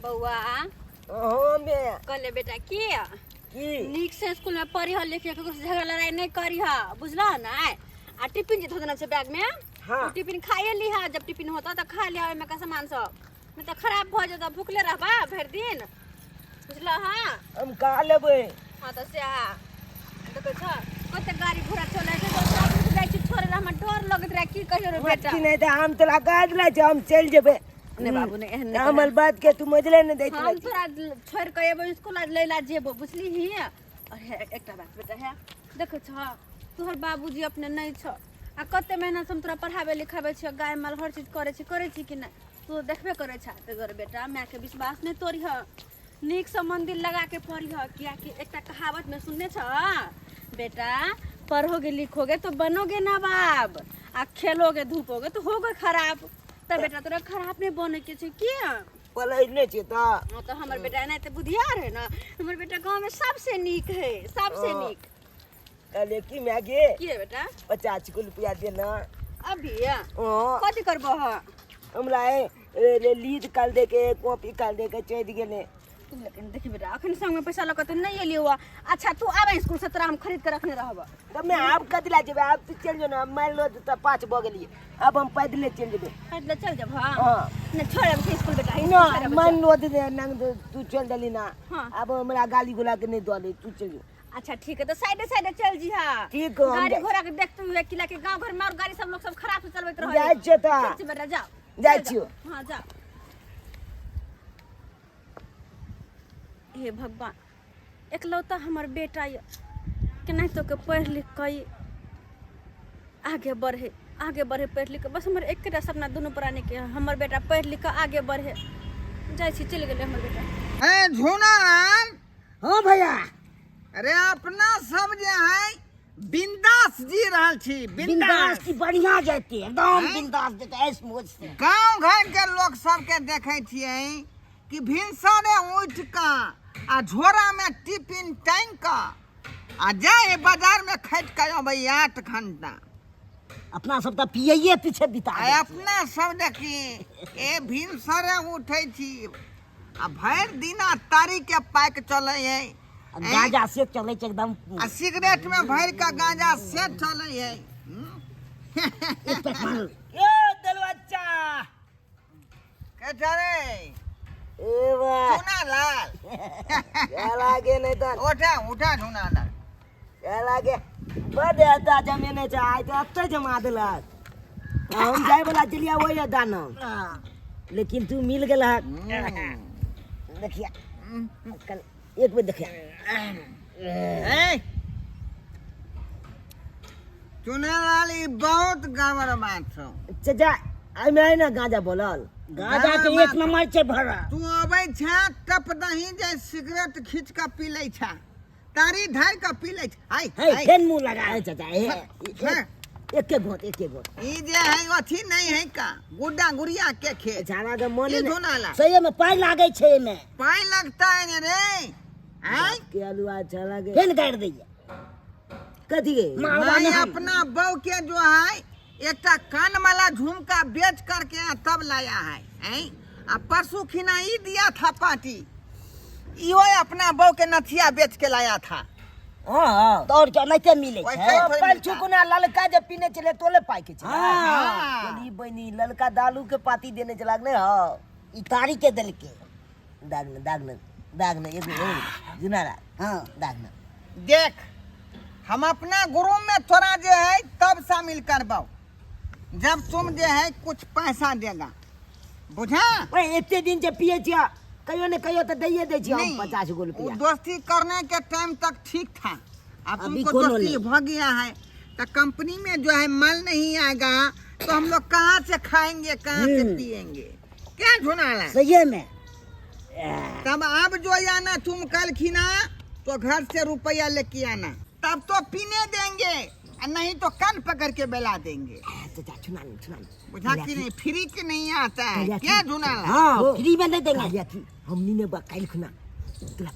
बौआ। हाँ बे। कहले बेटा की की नीक से स्कूल में पढ़िह लिखिह, ककरो से झगड़ा लड़ाई नहीं करिह, बुझलह ना? आ टिफिन जे धो देने छै बैग में, हाँ। ओ टिफिन खाइए लिह, जब टिफिन होता तऽ खा लिह, ओहिमे का सामान सब, नहीं तऽ खराब भऽ जेतऽ, भुखले रहबा भरि दिन, बुझलह? हाँ। हम का लेबै? हाँ तऽ सएह देखै छ कते गाड़ी घोड़ा चलै छै, तऽ सब रुकि जाइ छै छोड़े लए, हमरा डर लगैत रहै, की कहियो रे बेटा। की नहि तऽ हम तोरा गाज लै छै, हम चलि जेबै। नहि बाबू, नहि, एहन नहि। हमर बात के तू मजले नहि दैत हम रहै। तोरा छोड़ि कऽ एबो स्कूल आज लै ला जेबो, बुझलिही? और हे एकटा बात बेटा, हे देखै छ तोहर बाबूजी अपने नहि छ आ कते मेहनत से हम तोरा पढ़ाबै लिखाबै छियै, गाय माल हर चीज करै छी, करै छी कि नहि तू देखबे करै छ। ताहि दुआरे बेटा मायके विश्वास नहि तोड़िह, नीकसँ मन दिल लगा के पढ़िह, कियाकि एकटा कहावत में सुनने छ बेटा, पढ़ोगे लिखोगे तो बनोगे नवाब आ खेलोगे धूपोगे तो होगे खराब। तऽ बेटा तोरा खराब नहि बने के छै किया? पढ़ै नहि छै तऽ। हाँ, तऽ हमर बेटा एनाहिते बुधियार है ना, हमर बेटा गाँव में सबसे नीक है, सबसे नीक। कहलियै की माय गे? की रे बेटा? 50 गो रुपया देना। अभी? हाँ। कथी करबो? हाँ। हमरा ए लीड काल दे के कॉपी काल दे के चलि गेलै। लेकिन देखी बेटा, अखन संग में पैसा लऽ कऽ तऽ नहि एलियौ हँ। अच्छा तू आबे स्कूल से, तोरा हम खरीद के रखने रहब। तऽ मैं आब कथी लए जेबै? आब तू चलि जो ने, मानि लो तऽ 5 भऽ गेलियै, आब हम पैदले चलि जेबै। पैदले चलि जेबह? हाँ। नहि छोड़ब छै स्कूल बेटा, स्कूल ना छोड़ब। मान लो तऽ नंग तू चलि देली ना। हाँ। आब हमरा गाली गुला के नहि दऽ दे, तू चलि जो। अच्छा ठीक है, तो साइडे साइडे चल जी। हाँ ठीक हो, हम गाड़ी जाइ। घोड़ा के देखते हुए कि लाके गांव घर में और गाड़ी सब लोग सब खराब से चलबैत रहे। जाइ छियौ तऽ। ठीक छै बेटा, जाओ। जाइ चल छियौ। जाओ। हाँ जाओ। हे भगवान, एकलौता हमर बेटा यऽ, केनाहितो के पढ़ि लिख कऽ ई आगे बढ़े, आगे बढ़े पढ़ि लिख कऽ। बस हमर एकेटा सपना दुनू प्राणीके, हमर बेटा पढ़ि लिख कऽ आगे बढ़े। जाइ छी, चलि गेलै हमर बेटा। ए झूनालाल। हाँ भैया। अरे अपना सब जे है बिंदास जी रहल छी। बिंदास बिंदास की बढ़िया जाते एकदम। हैं? बिंदास जेते ऐश मौज से। गांव घर के लोग सबके देखे छियै कि भिनसरे उठ कऽ आ झोरा में टिफिन टांगि कऽ आ जाय बाजार में खटि कऽ अबै 8 घंटा। अपना सब तऽ पियैये पीछे बिता आ दै छियै। अपना सब देखी ए भिनसरे उठै छी आ भरि दिना तारी के पाइक चलै है। आ गांजा से चलै छै एकदम। आ सिगरेट में भरि कऽ गांजा से चलै है। एक पैक मारल। ए दलवच्चा। के रे? ए बा। चुनालाल। क्या लागे नहीं तो? उठा उठा चुनालाल। क्या लागे? बड एता जमेने छै, आइ तऽ एते जमा देलक। आ हम जाय वाला चलिया ओहि दाना, लेकिन तू मिल गेल। देखिया कल एक बेर देखिया। ए चुनालाल, ई बहुत गड़बड़ बात छौ। चाचा, एहिमे है ना गांजा बोलल। गांजा के एक नंबर छै भरा। तू अबै छा टप दही जे सिगरेट खींच कऽ पी लै छा, तारी ढारि कऽ पी लै छा। हाय हे हाय। फेर मुंह लगा। ए चाचा, ए हाँ। एके घोट, एके घोट। ई जे है अथी नहीं है का गुड्डा गुड़िया के खेत। झाड़ा के मन ई नहि। धुनाला। सही में पाइ लागै छै एहिमे। पाई लगता है ने रे आय। के आलू अच्छा लागे। फेर गाड़ि दैया। कथी के? मालवा भाई नहीं। अपना बहू के जो है एकटा कान वाला झुमका बेच करके आ तब लाया है, हैं? आ परसू खिना ई दिया था पार्टी, इहो अपना बहू के नथिया बेच के लाया था। हाँ। तऽ आओर क्या नहीं मिलै वैसे छै। ही थोड़े पल मिलता। चुकुना ललका जब पीने चले तोले पाई के छले। हाँ। चली बनी ललका दालू के पाती देने चला ने। हाँ। ई तारी के देलकै। दाग न, दाग न, दाग न, एक मिनट, जुनारा। हाँ। दाग न। देख, हम अपना गुरु में थोड़ा जे है तब शामिल करबाओ जब तुम जे है कुछ पैसा देगा, बुझा? ओए एते दिन जे पिए छिया, कहियो ने कहियो तऽ दैये दै छियै हम नहीं, 50 गो वो रुपया। दोस्ती करने के टाइम तक ठीक था, अब अभी तुमको कोनो दोस्ती नहीं। हो गया है तो कंपनी में जो है माल नहीं आएगा तो हम लोग कहाँ से खाएंगे, कहाँ से पिएंगे? क्या झुनाला? सही में। तब अब जो आना तुम कल खिना तो घर से रुपया लेके आना, तब तो पीने देंगे और नहीं तो कान पकड़ के बेला देंगे। चाचा चुना ले, चुना ले। बुझा कि नहीं? फ्री के नहीं आता है। कहलिया क्या कि- झुनाला? हाँ, फ्री में नहीं देंगे। कहलिया कि हमनी ने बा काल्हि खुना तोरा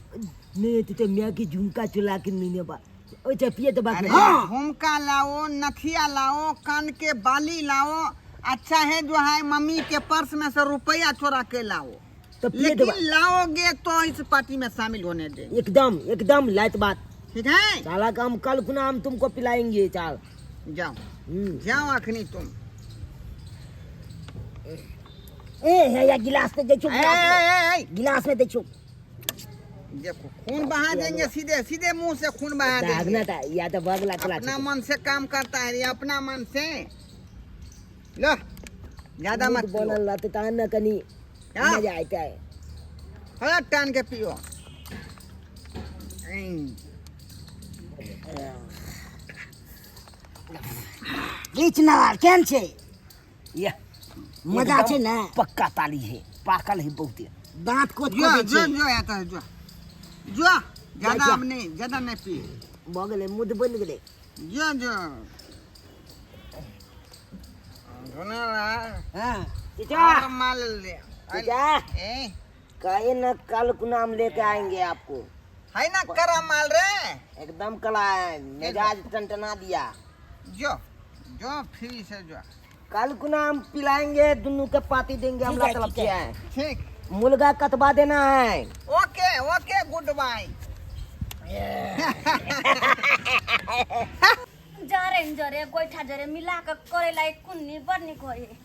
नहीं तो मियाँ की झुमका चुला के नहीं ने बा ओइ ते पिए तो बात अरे नहीं। हाँ। झुमका लाओ, नथिया लाओ, कान के बाली लाओ, अच्छा है जो है मम्मी के पर्स में से रुपया चुरा के लाओ। तो पिए लेकिन देबा। लाओगे तो इस पार्टी में शामिल होने दे। एकदम एकदम लात बात। ठीक है, साला का हम कल खुना हम तुमको पिलाएंगे चाल। जाओ जाओ अखनी तुम। ए है या गिलास में देखो, ए, गिलास में। ए, ए, ए। गिलास में देखो। देखो खून बहा देंगे, सीधे सीधे मुंह से खून बहा देंगे। दागना था या तो बगला चला। अपना मन से काम करता है रे, अपना मन से। लो ज्यादा मत पियो। बनल रहते तहन न कनी हाँ। मजा आता है। थोड़ा टान के पियो। किछ ना केहन छै? या मजा एकदम छै ने? पक्का ताली है, पाकल है बहुत। दांत कोच जो कोच जो छै। जो आता है जो जो ज्यादा अब नहीं, ज्यादा नहीं पिए। भऽ गेलै, मुद बनि गेलै। जो जो सुना हाँ चाचा और माल ले। चाचा ए कहे न कल कुनाम लेके आएंगे आपको। है ना करा माल रे, एकदम कला है, मिजाज टनटना दिया। जो जो फ्री से जो कल कुनाम पिलाएंगे, दुनू के पाती देंगे हमरा ठीक है, तरफ ठीक से है। है। ठीक। मुर्गा कटवा देना है। Okay okay good bye. जरे जरे गोइठा जरे मिला कऽ करैला एक कुन्नी बड़ नीक होइ है।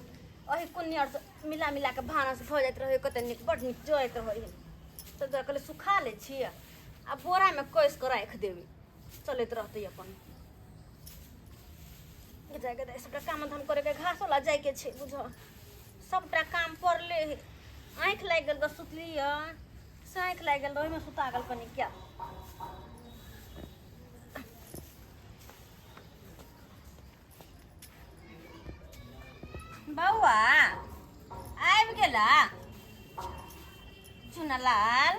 ओही कुन्नी आर से मिला मिला कऽ भानस भऽ जाइत रहै, कते नीक बड़ नीक जरैत रहै है। तब दुआरे कहलियै सुखा लै छियै आ बोरामे कसि कऽ राखि देबै, चलैत रहतै अपन। जाइके दाइ सबटा काम धाम करैके घासो ला जाइके छै, बुझऽ सबटा काम पड़ले है। आँखि लागि गेल तऽ सुतलियै से आँखि लागि गेल तऽ ओहिमे सुता गेल कनि क्या। बौआ आबि गेला चुनालाल?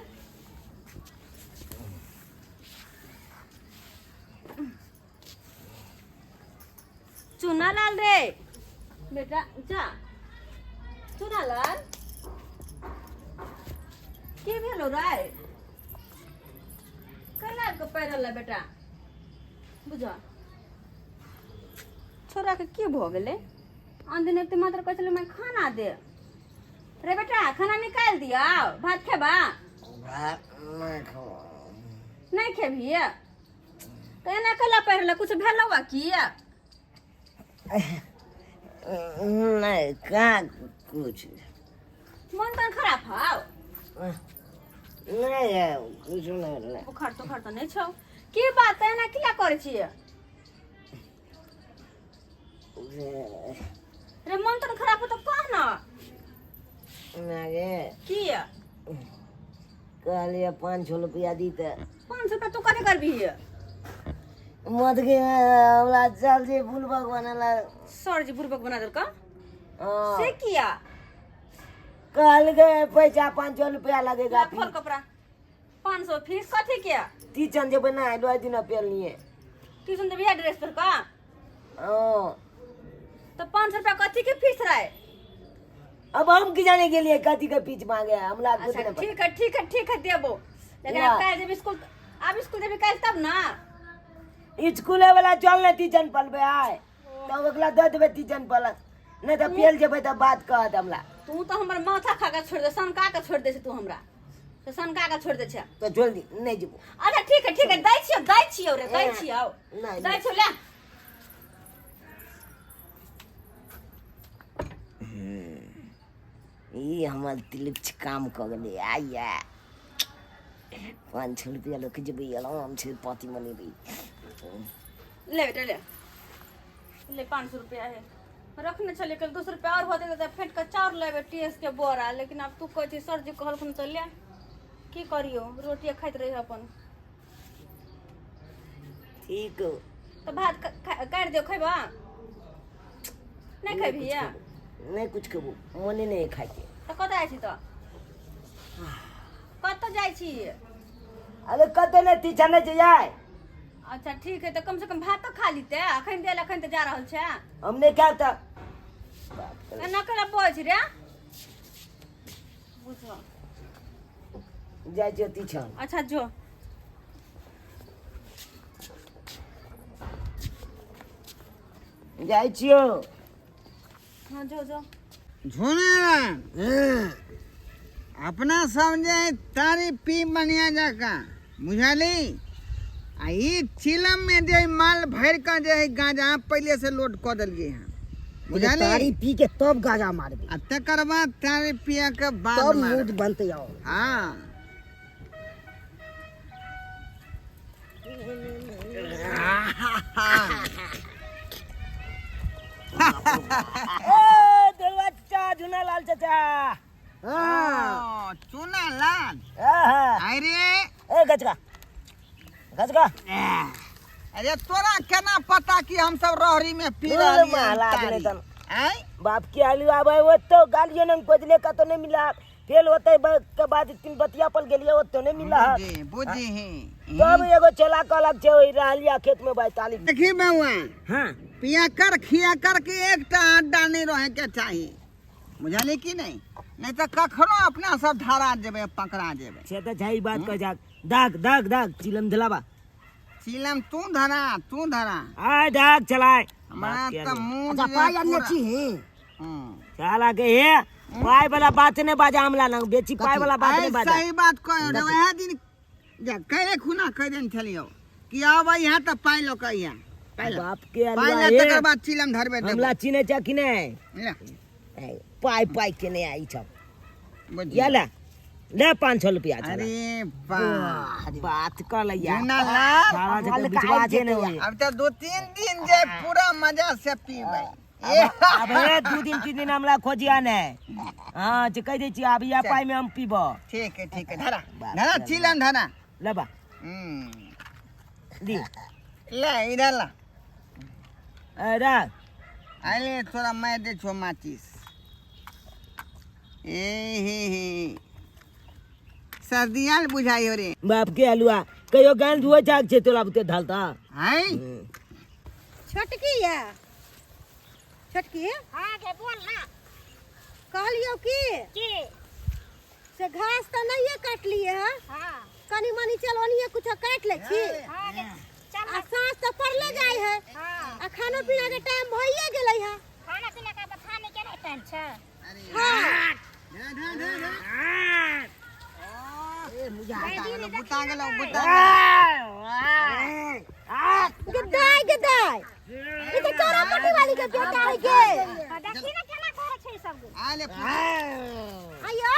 चुनालाल रे बेटा जा। चुनालाल की भेलो रे? कैला के पैरल है बेटा? बुझ छोरा के की भऽ गेलै? आन दिन एते मात्र कहै छलै मैं खाना दे रे बेटा, खाना निकालि दियौ, भात खेबा? नहीं खेबही तऽ एना कैला पहिरल? कुछ भेलौ आ की? नहीं कहाँ कुछ। मन तन खराब हौ? नहीं है, कुछ नहीं। बुखार तुखार तऽ नहि छौ? की बात एना किया करै छियै रे? मन तन खराब हो तऽ कह न। गे की कहलियै 500 रुपया दी तऽ। 500 रुपया तू कथी करबिही? मत के हमरा जल्दी बुलबक बनेला। सर जी बुड़बक बना देलक? हाँ। से किया? कहलकै पैसा 500 रुपया लगेगा। ला खोल कपड़ा। 500 फीस कथी के? टीचर जेबै ना दो दिन पेलनिए। ट्यूशन देबही ड्रेस पर का? हाँ। तो 500 रुपया कथी के फीस रहे? अब हम की जाने के लिए कथी के फीस मांगे है, हमरा कुछ अच्छा नहीं पता। ठीक है ठीक है ठीक है देबो, लेकिन या। अब काल्हि जेबही स्कूल, आब स्कूल जेबही काल्हि तब ना। स्कूले वाला चल ने टीचर पलबे आय तब ओकरा दऽ देबै टीचर पलक, नहीं तऽ पेल जेबै तऽ बात कहत हमरा। तू तो हमर माथा खा के छोड़ दे, सनका के छोड़ दे छै तू हमरा, तो सनका के छोड़ दे छै। तो जल्दी नहीं जेबो। अच्छा ठीक है ठीक है, दै छियौ दै छियौ रे दै छियौ। नहीं, दै छियौ ले। ई हमर तिलक काम कऽ गेलै। आइया 500 रुपया लऽ के जेबै, आराम से पार्टी मनेबै। ले बेटा ले ले, 500 रुपया है रखने छलियै, कल 200 रुपया और होतै तऽ फेंट के चाउर लेबै टीएस के बोरा। लेकिन आब तू कहै छी सर जी कहलखुन तऽ ले, की करियौ, रोटिए खाइत रही अपन। ठीक हो। तऽ भात काटि दियौ, खैबा नहि खेबही? नहीं कुछ खेबो, मने नहीं खाइके। तऽ कतऽ जाइ छी? तऽ कतऽ जाइ छी? अरे कतऽ नहि, टीचर नहि जाय। अच्छा ठीक है, तऽ कम से कम भात तऽ खा लीते, अखन देल अखन तऽ जा रहल छै। हम नहि खायब तऽ एना केना बजै छी रे? बुझ जाइ छियौ टीचर। अच्छा जो। जाइ छियौ। हाँ जो जो। झुना, अपना सब जे है तारी पी बढ़िया जकाँ, बुझली? आ ई चिलम में जे माल भरि कऽ जे है गांजा पहिले से लोड कऽ देलियै हँ, बुझली? तारी पी के तब गाजा मारबे, आ तकर बाद तारी पिए के बाद तब मारबै। मूड बनते आओ। हाँ। ए देलवा चाचा, झुना लाल चाचा। हाँ। चूना लाल। हाँ। अरे ए गचका गचका। अरे तोरा केना पता कि हम सब रोहरी में पी बोल रहलियै माला तारी? गेलै तन। आँय? बाप के आलू आबै वो तो गालियो न खोजले कतो नहीं मिला, फेल होते के बाद तीन बतिया पर गेलिए वो तो नहीं मिला। बुझी बुझी ही। तब एगो चला कहलक छै ओहि रहलिया खेत में भाई ताली। देखी बउआ। हाँ। पिया कर खिया कर के एकटा अड्डा नहीं रहे के चाही, बुझली कि नहीं? नहीं तो कखनो अपना सब धारा जेबे, पकड़ा जेबे। से तो छै बात कह जा, दाग दाग दाग चिलम धलाबा। चिलम तू धरा, तू धरा। आय दाग चलाए। हमरा तो मुंह अच्छा जे पाई आनने पूरा- छी ही? साला के हे पाई वाला बात नहीं बाजा, हमला ना बेची पाई वाला बात आइ नहीं बाजा। सही बात कहो रे, वएह दिन जा कहे खुना कह देन छलियो कि आब यहाँ तऽ पाई लऽ कऽ अइहे। पाई लऽ। बाप के पाई अलुआ लऽ, तकर हे बाद चिलम धरबे देबो। हमला चिने चा कि नहीं? ले, ए, पाई पाई के नहीं आई छब। बुझी। या ले ले 500 रुपया चला। अरे बाप बात कर लिया। झूना लाल। साला जकर विश्वास है नहीं होई। अब तो 2-3 दिन जे पूरा मजा से पीबै। अब हे 2 दिन 3 दिन हमला खोजिया ने। हाँ, जे कह दै छी आब या पाई में हम पीबो। ठीक है, ठीक है, धरा बाप धरा रे। चिलम धरा। ले बा। दी। ले इधर ला। अरे। अरे थोड़ा मैं दे छो माचिस। ए हे हे सर्दियाल बुझाई हो रे। बाप के हलुआ कहियो गान जुआ जाग छे तोरा बुते ढालता। हैं? छोटकी या छोटकी? हाँ गे बोल ना। कहलियो की? की? से घास तो नहीं काटलिए है। हाँ। कनी मनी चल ओनिए कुछ काट ले छी। हाँ गे चल। आ साँझ तो पड़ले जाय है। हाँ। आ खाना पीना के टाइम भइए गेलै है। खाना पीना का तो खाने के नहीं टाइम छे। हाँ। धरा, धरा, धरा, धरा। ए मुझा बुता गेलौ, बुता गेलौ, बुता गदाय गदाय ई तो चोरा पट्टी वाली के बेटा है गे। हाँ, देखी ना केना करे छै सब गे। आ ले आयो।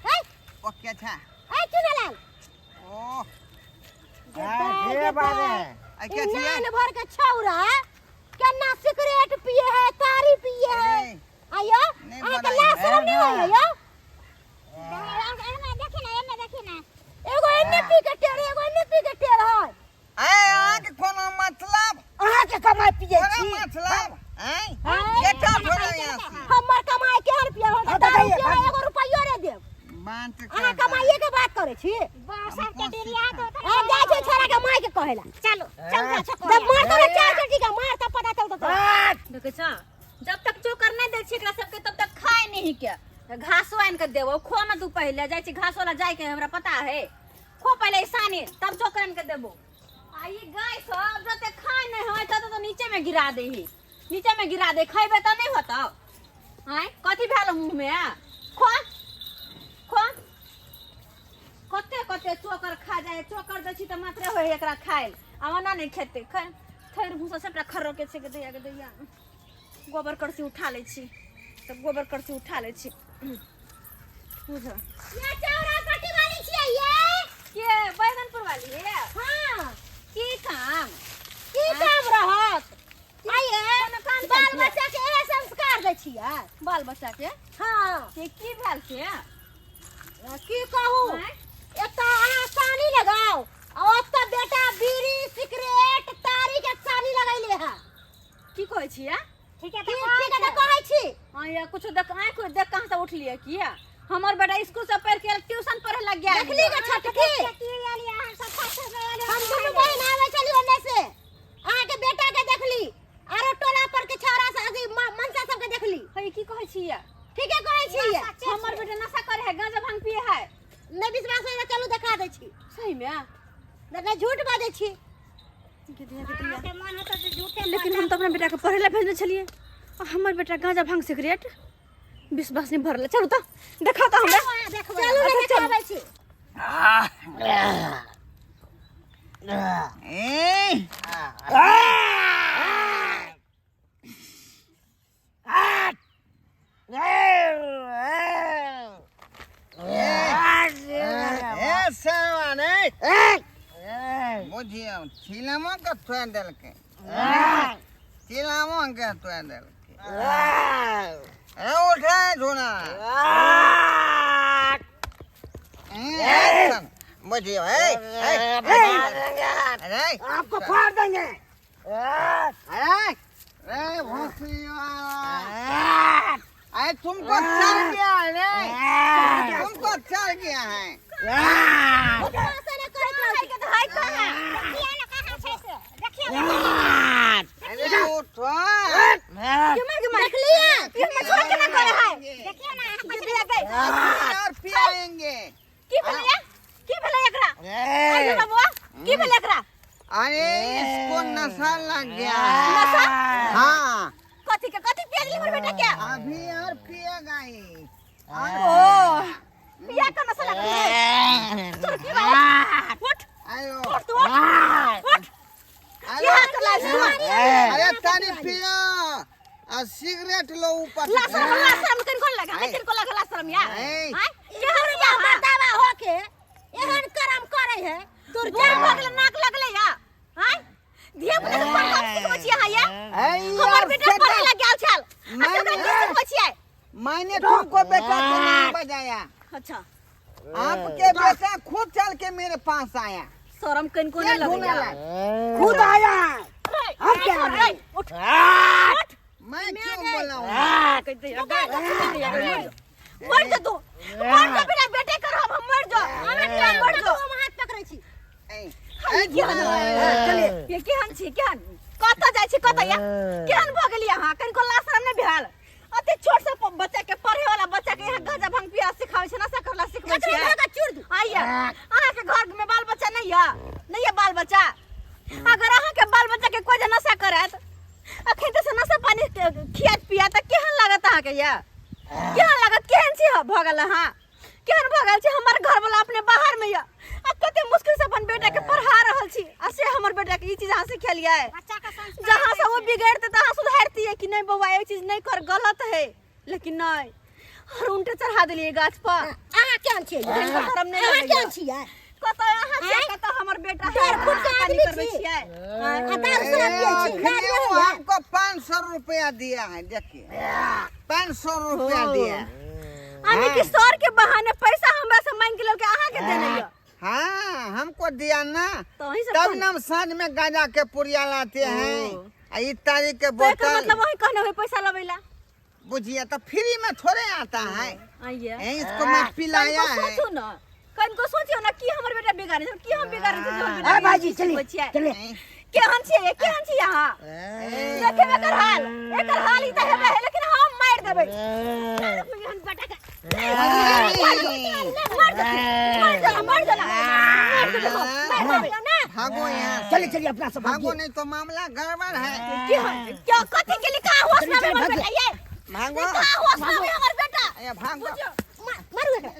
हे। ओके छा। ए चुनालाल। ओ। गदाय गदाय। आ के छियै? नान भर के छौरा केना सिगरेट पिए है, तारी पिए है। ए, आयो, नहीं अहाँ के बनाई। लाज शरम नहीं होय है यो? एने देखी ना, एने देखी ना। एगो एने पी के टेढ़, एगो एने पी के टेढ़ है। ए अहाँ के कोनो मतलब? अहाँ के कमाई पिए कोनो छी? मतलब? हैं? हाँ। बेटा थोड़ा यहाँ से। हमर कमाई के रुपया हो, हाँ, दारू बताइए, पिए है, एगो रुपयो रे देब। बात अहाँ कर। कमाइए के बात करे छी? बस सब के डिरिया तो आ जाइ छै छोरा के माय के कहेला। चलो, चल जा छको। जब मार तो 4 चटी के मार तब पता चलतो तोरा। देखै छ, जब तक चोकर नहीं दै छी एकरा सबके तब तक खाए नहीं के। घासो आनि के देबो, खो न तू पहिले, जाइ छी घासो ला जाइ के हमरा पता है। खो पहिले सानी तब चोकर आनि के देबो। आ ई गाय सब जते खाए नहीं होय तते तो नीचे में गिरा देही, नीचे में गिरा दे, खैबे त नहीं होतौ। आँय कथी भेल मुँह में? खो खो। कते कते चोकर खा जाए, चोकर दै छी त मात्रे होय एकरा खाइल। आ ओना नहीं खेतै, खैर भूसा सबटा खर्रो के छै के दैया के दैया। गोबर करसी उठा लै छी, सब गोबर करसी उठा लै छी। बुझ। ये चौरा पट्टी वाली छियै ये? के बैगनपुर वाली है? हाँ। की काम? की काम रहत? आइए, कोनो काम बाल छै? बच्चा के इएह संस्कार दै छियै। बाल बच्चा के? हाँ। के की भेल से? की कहू? आँय? एतऽ अहाँ सानी लगाउ, आ ओतऽ बेटा बीड़ी सिगरेट तारी के सानी लगैले है। की कहै छियै? ठीक है, की ठीक है तऽ कहै छी। हाँ, या कुछो देख, आँखि देख कहाँ से उठलियै की? हमर बेटा स्कूल से पढ़ के आयल, ट्यूशन पढ़े लग गेल। देखली गे छोटकी? हम दुनू बहिन आबै छली ओन्ने से, अहाँके बेटा के देखली, आरो टोला पर के छौड़ा सब, अथी मनसा सबके देखली। हे, की कहै छियै? ठीके कहै छियै। हमर बेटा नशा करे है, गांजा भांग पिए है। नहि विश्वास होय तऽ चलू देखा दै छी। सही में? नहि झूठ बाजै छी। लेकिन हम तऽ अपना बेटा के पढ़े ला भेजने छलियै, आ हमर बेटा गांजा भांग सिगरेट विश्वास नहीं भरल चलू तो देखा तो हमरा चलू ने अच्छा, चलू। देखाबै छी ए ए सरवा रे बुझियौ छिलमो के तोड़ि देलकै छिलमो के तोड़ि देलकै ए उठे झुना ए बुझियौ ए ए अरे आपको फाड़ देंगे अरे रे भोसड़ी वाला अरे तुमको चढ़ गया है रे तुमको चढ़ गया है देखिए ने कहाँ छै से देखिए ने अरे उठो देखलिए ये हमर छोरा केना करे है देखिए ने अहाँ की भेलै गै? और पियाएंगे की भेलै या? की भेलै एकरा आइ रे बबुआ की भेलै एकरा अरे इसको नशा लग गया है नशा हाँ कथी के कथी पिया देली हमर बेटा के अभी और पिएगा ही ओ पिया के नशा लागल है तोर की बात उठ आयो उठ तू उठ उठ अरे की हाथ कर तू अरे तारी पियो आ सिगरेट लो ऊपर से। लाशरम लाशरम कन कोन लगा कन को लगा लाशरम या ऐ। हां के हम बाबा दावा होके एहन करम करे है तोर जान भऽ गेलै नाक लगलै या हां धिया पुता के पढ़ कम सिखबै छियै अहाँ या ऐ हमर यार, बेटा सेटा- पढ़ै लए गेल छल आ से ओकरा की सिखबै छियै मैंने तुमको बेटा को नहीं बजाया अच्छा आपके बेटा खुद चल के मेरे पास आया शरम कनिको ये नहि घूमे लगैया लग खुद आया है हम क्या रे, उठ उठ मैं क्यों बोलाऊं कहि दैया, गाय, कहि दैया, मर जो। मर जो तू मर जो बिना बेटे कर हम मर जो हमरा हमरा मर जो हम हाथ पकड़ै छी ऐ, हम केहन चलिए ये केहन छी केहन कतऽ जाइ छी कतऽ या केहन भऽ गेली अहाँ कनिको लाज शरम नहि भेल अते छोट से बच्चा के पढ़े वाला बच्चा के यहाँ गांजा भांग पिया सिखाबै छै नशा करला सिखबै छै ककरो घर के चूर दू। आइया अहाँ के घर में बाल बच्चा नहीं या नहीं या बाल बच्चा अगर अहाँ के बाल बच्चा के कोई जे नशा करत अखन तऽ से नशा पानी खियात पिया तऽ केहन लागत अहाँ के या केहन लागत केहन छी भऽ गेल अहाँ केहन भऽ गेल छी हमर घरवाला अपने बाहर में या आ कते मुश्किल से अपन बेटा के पढ़ा रहल छी आ से हमर बेटा के ई चीज अहाँ सिखेलियै बच्चा के संस्कार जहाँ से वो बिगड़ते तहाँ सुधारतियै कि नहीं बौआ ये चीज नहीं कर गलत है लेकिन नहीं और उल्टे चढ़ा देलियै गाछ पर अहाँ केहन छियै कनिको शरम नहि अहाँ लगैया। केहन छियै कतऽ अहाँ छियै कतऽ हमर बेटा है डर फूट के पानी आदमी करबै छी। छियै आ दारू शराब पियै छी अखने गाड़ी वो होइया हमको 500 रुपया दिया है देखिए 500 रुपया दिया है। यानी कि सर के बहाने पैसा हमरा से मांग के लेलकै अहाँ के देने यऽ हाँ हमको दिया ना तो वही सब तब कहने। न हम साँझ में गांजा के पुड़िया लाते हैं आ ई तारीख के तो एकर बोतल मतलब वही कहने होय पैसा लबै ला बुझिए तो फ्री में थोड़े आता है आइए ए, इसको मैं पिलाया कनिको है सोचू न कनिको सोचियो न की हमर बेटा बिगाड़े छै की हम बिगाड़े छै जे हमर बेटा अरे भाईजी ई चीज चलिए सिखबै छियै चलिए केहन छियै केहन छियै अहाँ देखे एकर हाल एकर हाल ई तऽ हेबे है लेकिन हम मारि देबै एहन बेटा के मर जा मर जा मर जा मारि देबै हम, मारि देबै ना भागो यहाँ से। चलिए चलिए अपना सब भागो भागिए नहीं तो मामला गड़बड़ है केहन क्या कथी के लिए कहाँ होश ना चलिए, हमर भागिए। बेटा ये भागो कहाँ होश ना हमर बेटा ए, भागो बुझियो मारू एकरा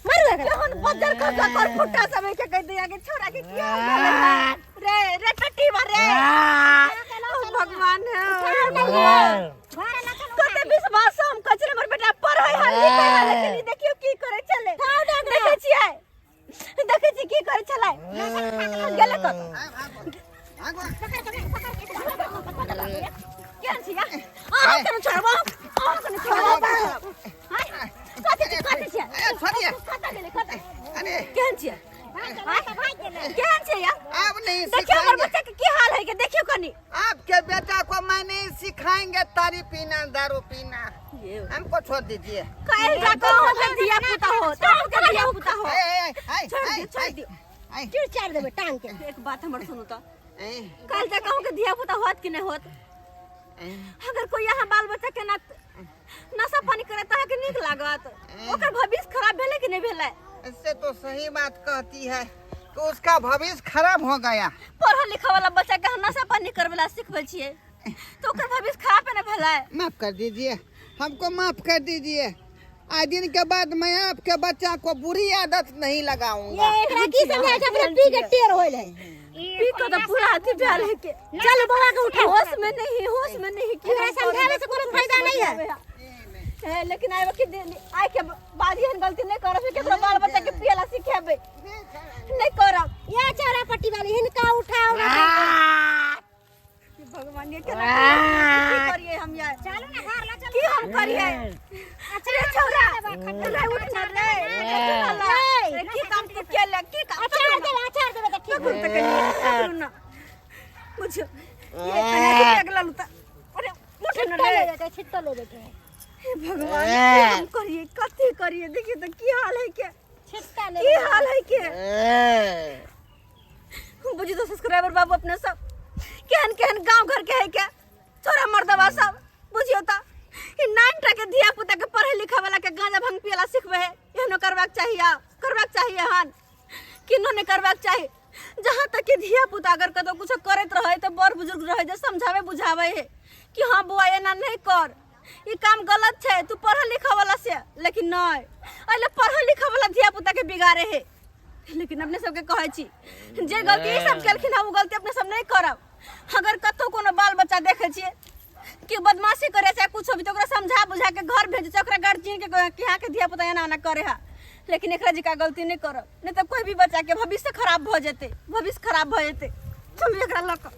मारू एकरा केहन बजर कर कर कर फुट्टा सब के कह दिया के छोरा के की हाल भेलै है? रे रे टट्टी मार रे ओ भगवान है ओ भगवान घर ना चलू कते विश्वास से हम कहै छलै हमर बेटा पढ़ै है लिखै है लेकिन ई देखियौ की करै छलै देखै छियै देखै छी की करै छलै गेलै कत भागो केहन छी अहाँ केना छोड़ब अहाँ केना छोड़ब कथी छी कथी छियै ए, छोड़िए कतऽ गेलै कतऽ अरे केहन छियै भाग गेलै केहन छियै यार अब नहीं देखियौ हमर सिखाएंगे बच्चा के की हाल है के देखियौ कनी आपके बेटा को मैं नहीं सिखाएंगे तारी पीना दारू पीना हमको छोड़ दीजिए काल्हि जा कऽ अहाँके धिया पुता हो अहाँके धिया पुता हो ए, ए, ए, छोड़ ए, दियौ छोड़ ए, दियौ ए, चूर चार देबै टांग के एक बात हमर सुनू तऽ ए, काल्हि जा कऽ अहाँके धिया पुता होत कि नहि होत ए। अगर कोई यहाँ बाल बच्चा के ना नशा पानी करे तऽ अहाँके नीक लागत ओकर भविष्य खराब भेलै कि नहि भेलै इससे तो सही बात कहती है कि उसका भविष्य खराब हो गया पढ़ल लिखऽ वाला बच्चा के अहाँ नशा पानी करबै ला सिखबै छियै तऽ ओकर भविष्य खराब ने भेलै माफ कर दीजिए हमको माफ कर दीजिए। आज दिन के बाद मैं आपके बच्चा को बुरी आदत नहीं लगाऊंगा। ये एकरा की समझाय छै, अपने पी के टेर होइल है। पी के तो पूरा अथी भेल है के। चल बौआ के उठाओ। होश में नहीं, होश में नहीं कि एकरा समझावे से कोनो फायदा नहीं है। है, लेकिन आइ के दिन आइ के बाद एहन गलती नहीं करब, केकरो बाल बच्चा के पियला सिखेबै नहीं करब। ये चौरा पट्टी वाली हिनका उठाओ ना। भगवान ये केना की करिए हम यार? चलू ना घर ला चलू। की हम करिए? अच्छा रे छौरा, रे उठ ना रे, रे की काम तू केले, की काम? अचार देबै, अचार देबै तऽ ठीक। पकड़ू तऽ कनि, पकड़ू ना बुझियो, ये कनि अथी लगल त, अरे उठ ना छिट्टा रे। लेबे के, छिट्टा लेबे के। हे भगवान, की हम करिए, कथी करिए? देखिए तऽ की हाल है के, छिट्टा की लेबे। हाल है के। बुझी तो सब्सक्राइबर बाबू, अपने सब केहन केहन गांव घर के है के छोरा मर्दवा सब, बुझियो त ई 9 टा के धिया पुता के पढ़े लिखे वाला के गांजा भांग पियला सिखबे है। एहनो करबाक चाहिए, करबाक चाहिए हन किन्नो नहीं करबाक चाही। जहाँ तक कि धिया पुता अगर कतौ कुछ करैत रहे तो बड़ बुजुर्ग रहे जे समझावे बुझावे है कि हाँ बुआ एना नहीं कर, ई काम गलत छै, तू पढ़ल लिखऽ वाला से, लेकिन नहीं अरे पढ़ल लिखऽ वाला धिया पुता के बिगाड़े है। लेकिन अपने सबके कहै छी जे गलती ई सब केलखिन हँ ओ गलती अपने सब नहीं करब। अगर कतौ कोनो बाल बच्चा देखै छियै कि बदमाशी करे चाहे कुछो भी, तो ओकरा समझा बुझा के घर भेज, ओकरा गार्जियन के कहे कि हाँ के धिया पुता एना एना करे है, लेकिन एकरा जकाँ गलती नहीं करब, नहीं तो कोई भी बच्चा के भविष्य खराब भऽ जेतै, भविष्य खराब भऽ जेतै। चलू एकरा लऽ कऽ।